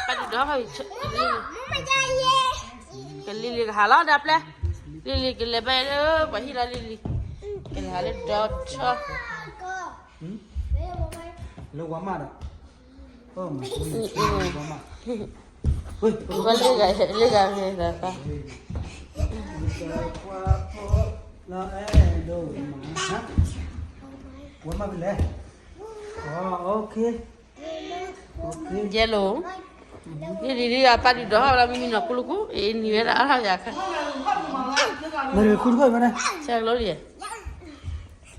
ပၢ်ဒုးဒီး ကလံၤလံၤကဟးလီၤဒီးပျဲ, လံၤလံၤကလဲၤဘၣ်လၢပှၤဟံၣ်လီၤ လံၤလံၤ, ကလဲၤဟးလၢဒီးဆီ, လၢဝါမးဒီး, ဝါမး, လၢဂၤ, လၢဂၤမ့ၢ်ဒီးပၢ်, ဝါမးဖဲလဲၣ်, ယဲၢ်လိၤ, လံၤလံၤလံၤ အပၢ်ဒုးဒီးဟးလီၤ မံမံနီၤ ကူလိာ်ကူ, အ့ၣ် နံၤဝဲဒၣ်အါထီၣ်ယၤခါ, ဆဲးကလိလံ, နလံၤလံၤ, မိၢ်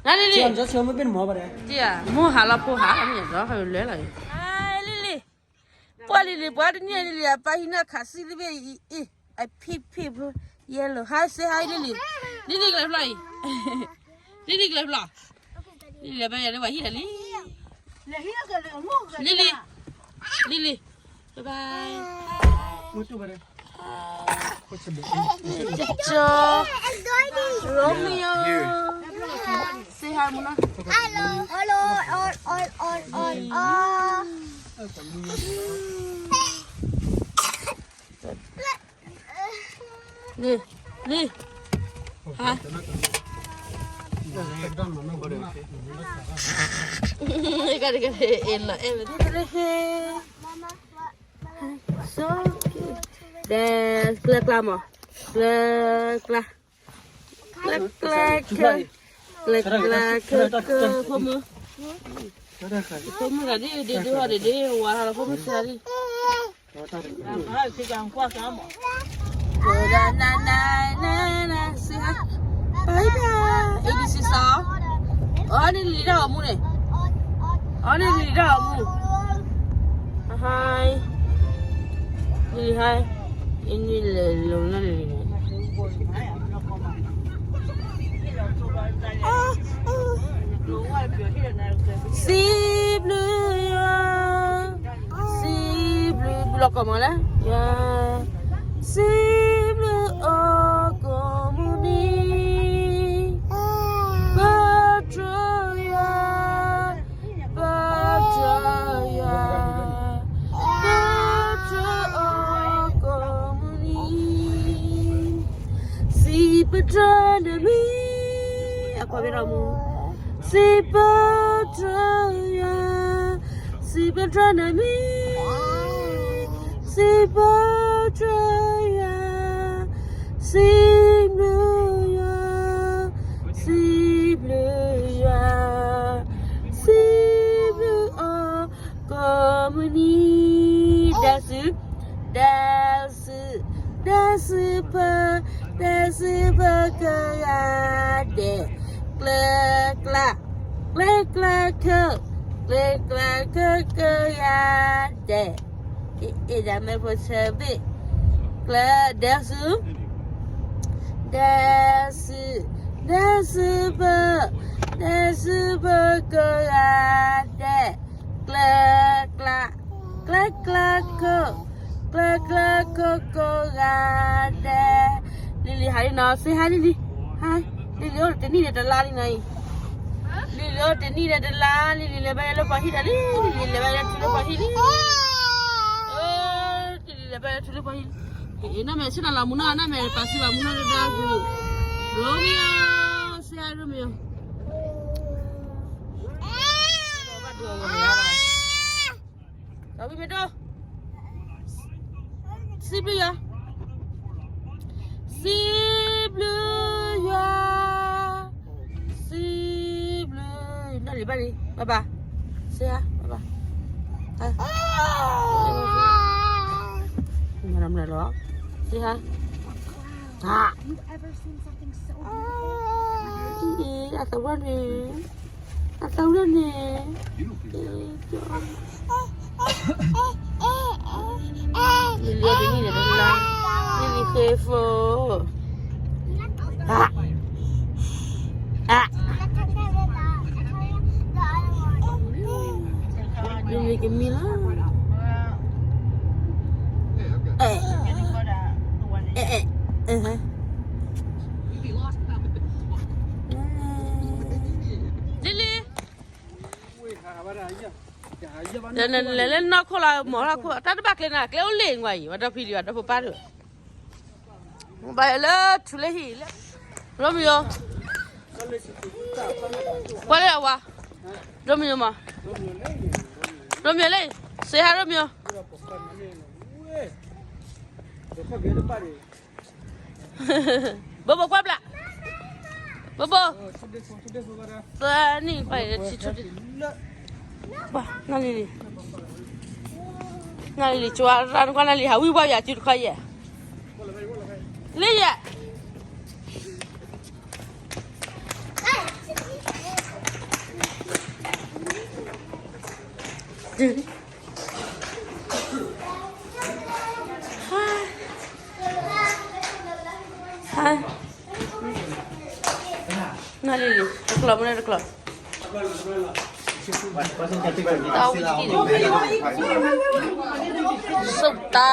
ဟးလီၤဖိဟးလီၤ မ့ၢ်ဒီးဟးလၢလီၤ, လံၤလံၤ, ပှၤလံၤလံၤ ပှၤတနံၤလံၤလံၤ အပၢ်ဟံးန့ၢ်ခးစံလံဘ့ၣ်အံၤ, အဖံဖံဖု, ယဲၢ်လိၤ, hi say hi လံၤလံၤ, လံၤလံၤကလဲၤဖျီအံၤ, လံၤလံၤကလဲၤဖျီ, လံၤလံၤ ဘၣ်ယၤလၢပှၤဟံၣ်ဒီးလံ လံၤလံၤ, လံၤလံၤ, bye bye, ကၠီ, Romeo, say hi မနီၤ, hello, hello, all, all, all, all, all. လံၤ, လံၤ, ဟါ, ကဒကဒ အ့ၣ်လီၤအဲၣ်ဝဲ, so cute, ဒီးကျၢၤကျါမး, ကျၢၤကျါ, ကျၢၤကျါခၢၣ်, ကျၢၤကျါခၢၣ်ခၢၣ်, ဖိမုၣ်, ဖိမုၣ်ဂၤဒ်ဒ်ဒ်ဝဲဒ်ဒ်ဝဲလီၤ ဖိမုၣ်စှၤလံ နနနနန, say hi, bye bye, အ့ၣ် ဒ်စံးစီ, အီၤန့ၣ်လံၤတၢ်အီၤမူန့ၣ်, အီၤန့ၣ်လံၤတၢ်အီၤမူ, hi, လံၤ hi, အ့ၣ် နံၤလဲၤလိၤနၤလံၤန့ၣ် စံးဘျုးယွၤ, စံးဘျုး ဘျုးလီၤကိးမးလဲၣ်, ယွၤ, စံးဘျုးအီၤကိးမုၢ်နံၤ, ပတြၢၤယွၤ, ပတြၢၤယွၤ, ပတြၢၤအီၤကိးမုၢ်နံၤ, စံးပတြၢၤနမံၤ, အကွၢ်ဘ့ၣ်ထီၣ်မူ, စံးပတြၢၤယွၤ, စံးပတြၢၤနမံၤ, စံးပတြၢၤယွၤ, စံးဘျုးယွၤ, စံးဘျုးယွၤ, စံးဘျုးအီၤကိးမုၢ်နံၤ, ဒဲစု, ဒဲစု, ဒဲစုပၢ်, ဒဲစုပၢ်ကယၤဒဲး, ကျၢၤကျါ, ကျၢၤကျါခၢၣ်, ကျၢၤကျါခၢၣ်ကယၤဒဲး, အ့ၣ် အ့ၣ် ဒၣ်မ့ၢ်ဖိဆၢဘ့ၣ်, ကျၢၤ ဒဲစု, ဒဲစု, ဒဲစုပၢ်, ဒဲစုပၢ်ကယၤဒဲး, ကျၢၤကျါ, ကျၢၤကျါခၢၣ်, ကျၢၤကျါခၢၣ်ကယၤဒဲး, လံၤလံၤဟးလံနီၤ, say hi လံၤလံၤ, hi, လံၤလံၤအိၣ်တနံၣ်ဒီးတလါလံနီၤအံၤ, လံၤလံၤအိၣ်တနံၣ်ဒီးတလါ, လံၤလံၤလဲၤဘၣ်လၢပှၤဟံၣ်ဒီးလံ, လံၤလံၤလဲၤဘၣ်လၢထူလၢပှၤဟံၣ်လံ, လံၤလံၤလဲၤဘၣ်လၢထူလၢပှၤဟံၣ်လံ, အ့ၣ် နမ့ၢ်ဆ့ၣ်နီၤလီၤမူနီၤ, နမ့ၢ်ပာ်စံးဘၣ်မူနီၤတဒါဂုာ်, Romeo, say hi Romeo, ဘၣ်ဒိအဝဲန့ၣ်, ဒီးဝံၤမ့ၢ်ဒိၣ်, စံးဘျုးယွၤ, စံးဘျုးယွၤ, စံးဘျုး, နလံၤဘၣ်လံ, bye bye, say hi, bye bye, hi, မနုၤလီၤ, say hi, ဟါ, အသဝီန့ၣ်, အသဝီန့ၣ်, လံၤလံၤတနံၣ်န့ၣ်တလါ, လံၤလံၤဃ့ဖိ, အ, အ, လံၤလံၤကမံလီၤ, အဲ, အဲ, အဲ, အဲ, လံၤလံၤ, လဲၤလၢနီၢ်ခိၣ်လီၤ မီၤလီၢ်ခိၣ် တၢ်တဘၣ်ကျဲနၤ ကျဲအိၣ်လ့ၣ်ဝဲအံၤ ဝဲဒီဖံလံ ဝဲဒီဖိပၢ်တဂၤ ဘၣ်ယလၢထူလၢဟံၣ်လၢ ရိမံယိၤ ကွၢ်လၢအဝါ ရိမံယိၤမး ရိမံယိၤလၢ စ့ဟါရိမံယိၤ ဘိဘိကွၢ်ဘျး ဘိဘိ သၢနံၣ်ပှၤထံဆူတံၢ် နလံၤလံၤ နလံၤလံၤ ကၠွါရၣ်နကွၢ်နလံၤ ဟးဝံၣ်ဘၣ်ယၤစုတခီယဲၢ် လံယဲၢ် နလံၤလံၤ တကျီၢ်မ့ၢ်တကျီၢ် စူၢ်တၢ်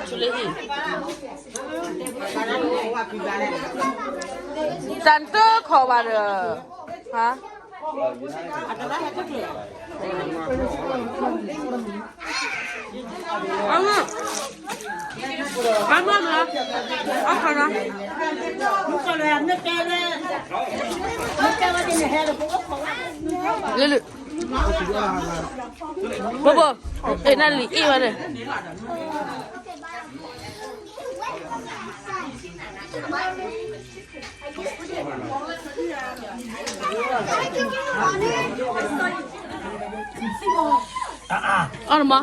ထူလၢဟံၣ် တၢ်တခီဘၣ်ဒီး ဟါ လၢလၢ ဘိဘိ အဲ နလံၤအ့ၣ်ဝဲန့ၣ် အီၣ်နမး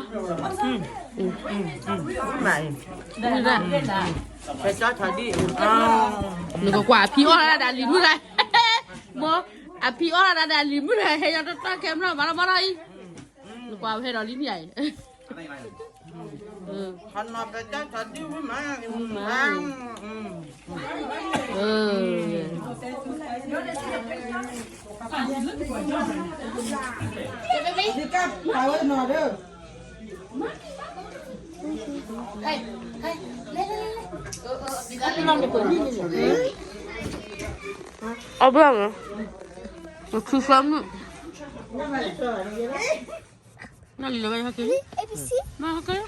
နကကွၢ်အဖံအီၣ်ဒၣ်ဒၣ်လံၤမုၢ်ဂၤ မ့ၢ် အဖံအီၣ်ဒၣ်ဒၣ်လံၤမုၢ်ဂၤ ဟဲယီၤတၢ်တၢ်ခဲမနီၢ် ဘၣ်လီၤဘၣ်လီၤအံၤ နကွၢ်ဝဲဟဲဒီးလံမ့ၢ်ဧါအံၤ အဘၣ်မး နထူဆၢမုၢ် နလံၤလၢဝဲဟဲက့ၤ နဟဲက့ၤ